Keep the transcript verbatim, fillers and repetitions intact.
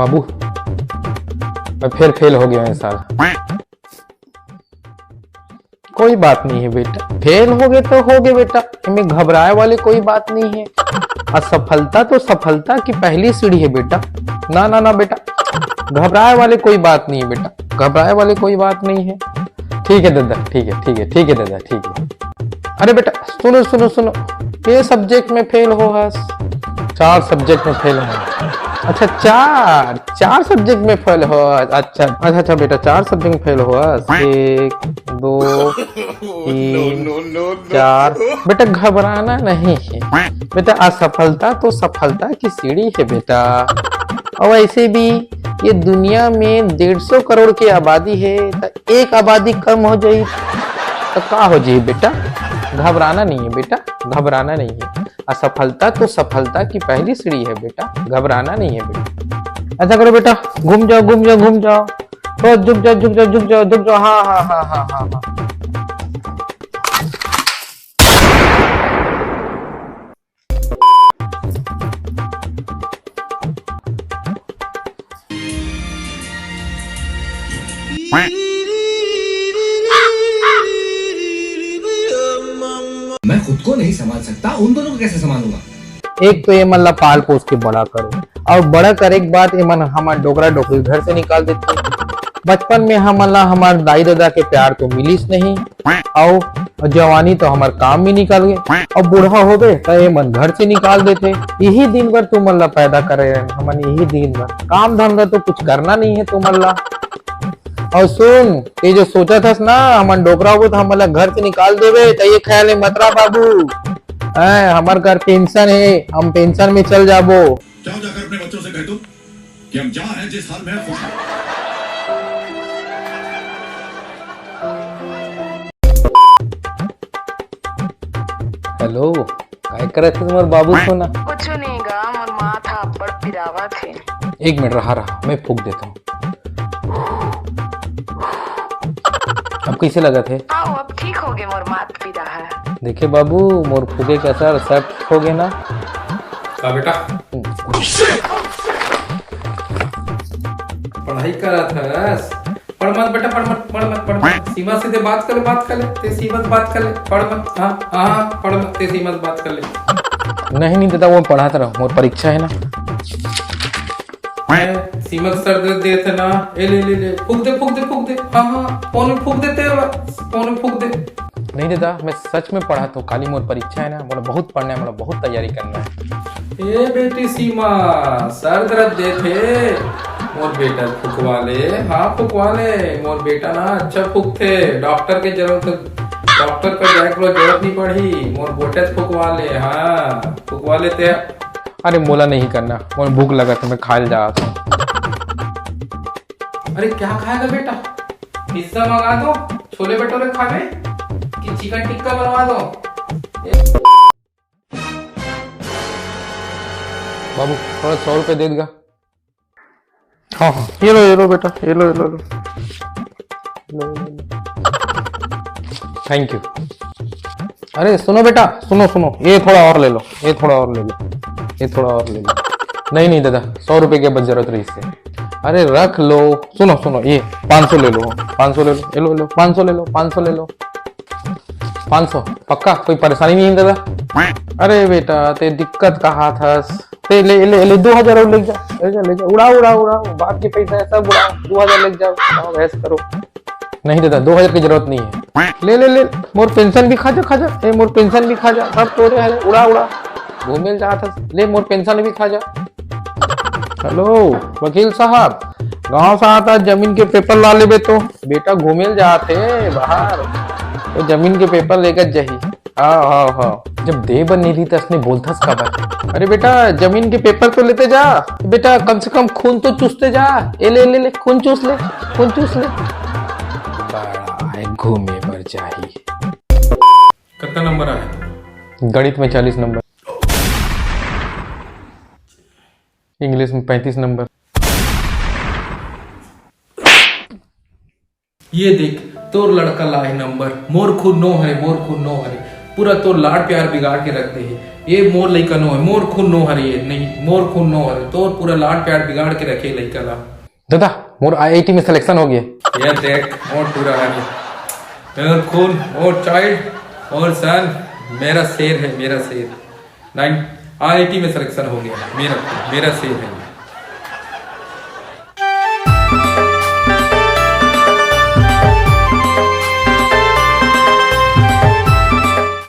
बाबू, मैं फिर फेल हो गया हूँ साला। कोई बात नहीं है बेटा, फेल हो गए तो हो गए बेटा, इनमें घबराए वाली कोई बात नहीं है। असफलता तो सफलता की पहली सीढ़ी है बेटा। ना ना ना बेटा, घबराए वाली कोई बात नहीं है बेटा, घबराए वाली कोई बात नहीं है। ठीक है दादा, ठीक है, ठीक है, ठीक है दादा, ठीक है। अरे बेटा, सुनो सुनो सुनो, के सब्जेक्ट में फेल हो हस? चार सब्जेक्ट में फेल हो। अच्छा, चार चार सब्जेक्ट में फेल हो? अच्छा अच्छा अच्छा बेटा, चार सब्जेक्ट में फेल हो? एक, दो, तीन, चार। बेटा, घबराना नहीं है बेटा, असफलता तो सफलता की सीढ़ी है बेटा। और वैसे भी ये दुनिया में डेढ़ सौ करोड़ की आबादी है, तो एक आबादी कम हो जाए तो का हो जाए बेटा? घबराना नहीं है बेटा, घबराना नहीं है। असफलता तो सफलता की पहली सीढ़ी है बेटा, घबराना नहीं है बेटा। ऐसा करो बेटा, घूम जाओ, घूम जाओ, घूम जाओ। तो झुक जाओ, झुक जाओ, झुक जाओ, झुक जाओ। हाँ हाँ हाँ हाँ हाँ हाँ। मैं खुद को नहीं संभाल सकता, उन दोनों को कैसे संभालूंगा? एक तो ये मन ला पाल पोस के बड़ा करो, और बड़ा करे के बाद ये मन हमार डोकरा डोकरी घर से निकाल देते। बचपन में हमन ला हमार दाई ददा के प्यार तो मिलिस नहीं, और जवानी तो हमार काम में निकल गए, और बूढ़ा हो गए तो ये मन घर से निकाल देते। यही दिन भर तुमन ला पैदा करे रहे हमन, यही दिन भर। काम धंधा तो कुछ करना नहीं है तुमन ला। और सुन, ये जो सोचा थस ना, हमन डोकरा होबो तो हमन ला घर से निकाल देबे, तो ये ख्याल में मत रह बाबू। हैं, हमर घर पेंशन है, हम पेंशन में चल जाबो। जाओ, जाकर अपने बच्चों से कह दो कि हम जहाँ हैं, जिस हाल में हैं, खुश हैं। हेलो, काय करत हे तुम्हार बाबू सोना? कुछ नहीं गा, मोर माथा अब्बड़ पिरावत हे। एक मिनट रहा, रहा, मैं फूंक देता हूँ। अब कैसे लगत हे? आओ, अब ठीक हो गए मोर माथ पीरा है। देखे बाबू, मोर फूंके के असर सब ठीक हो गए ना? का बेटा? पढ़ाई करत हस? पढ़ मत बेटा, पढ़ मत, पढ़ मत, पढ़ मत। सीमा से ते बात कर ले, बात कर ले, ते सीमा से बात कर ले, पढ़ मत, हाँ, हाँ, पढ़ मत, ते सीमा से बात कर ले। नहीं, नहीं दादा, वो पढ़ात रहो, मोर परीक्षा है ना। ए, सीमा के सर दर्द देत हे ना, ए ले, ले, ले, फूंक दे, फूंक दे, फूंक दे, हाँ, हाँ, फोन में फूंक देते हो, फोन में फूंक दे। नहीं दादा, मैं सच में पढ़ात हूँ, काली मोर परीक्षा है ना, मोला बहुत पढ़ना है, मोला बहुत तैयारी करना है। ए बेटी सीमा, सर दर्द देत हे, मोर बेटा फुकवा ले, हाँ फुकवा ले, मोर बेटा ना अच्छा फुकथे, डॉक्टर के जरूरत, डॉक्टर का जाए के जरूरत नहीं पड़ी, मोर बेटा फुकवा ले, हाँ फुकवा ले ते। अरे मोला नहीं करना, मोला भूख लगत हे, मैं खाए ल जात हूँ। अरे क्या खाएगा बेटा, पिज्जा मंगा दो, छोले भटूरे खावे कि चिकन टिक्का बनवा दो? बाबू, थोड़ा सौ रुपए दे देगा। हाँ हाँ, ये लो, ये लो बेटा, ये लो, ये लो, लो। Thank you. अरे सुनो बेटा, सुनो सुनो, ये थोड़ा और ले लो, ये थोड़ा और ले लो, ये थोड़ा और ले लो। नहीं नहीं दादा, सौ रुपए के बस जरूरत रहिस हे। अरे रख लो। सुनो सुनो, ये पाँच सौ ले लो, पाँच सौ ले लो, ये लो, लो, पाँच सौ ले लो, पाँच सौ ले लो। पाँच सौ पक्का? कोई परेशानी नहीं है दादा? अरे बेटा, ते दिक्कत का हाथ हस, ते ले ले ले, दो हजार और ले जा, ले जा, ले जा, उड़ा उड़ा उड़ा, बाप के पैसा है, सब उड़ा, दो हजार ले जाओ, खाओ, ऐश करो। नहीं दादा, दो हजार की जरूरत नहीं है। ले ले ले, मोर पेंशन भी खा जा, खा जा, ए मोर पेंशन भी खा जा, सब तोरे हरे, उड़ा उड़ा। घूमे ल जात हस, ले मोर पेंशन भी खा जा। हेलो वकील साहब, गांव से आता जमीन के पेपर ला लेबे तो। बेटा घूमे ल जात हे बाहर, वो जमीन के पेपर लेकर जाही। हाँ हाँ हाँ, जब दे बर नहीं रही तो असने बोलथस काबर? अरे बेटा, जमीन के पेपर तो लेते जा बेटा, कम से कम खून तो चूसते जा। ए ले ले ले, खून चूस ले, खून चूस ले। बड़ा है घूमे बर जाही। कितना नंबर आया? गणित में चालीस नंबर, इंग्लिश में पैंतीस नंबर। ये देख, तोर लड़का लाए नंबर, मोर खून नो हरे, मोर खून नो हरे। पूरा तोर लाड़ प्यार बिगाड़ के रख दे हे। ये मोर लइका नो हे, मोर खून नो हरे, ये नहीं, मोर खून नो हरे, तोर पूरा लाड़ प्यार बिगाड़ के रखे लइका ला। दादा, मोर आईआईटी में सिलेक्शन हो गया। ये देख, मोर पूरा हरे, मोर खून, मोर चाइल्ड, मोर सन, मेरा शेर है, मेरा शेर। नाइन, आईआईटी में सिलेक्शन हो गया, मेरा, मेरा शेर है।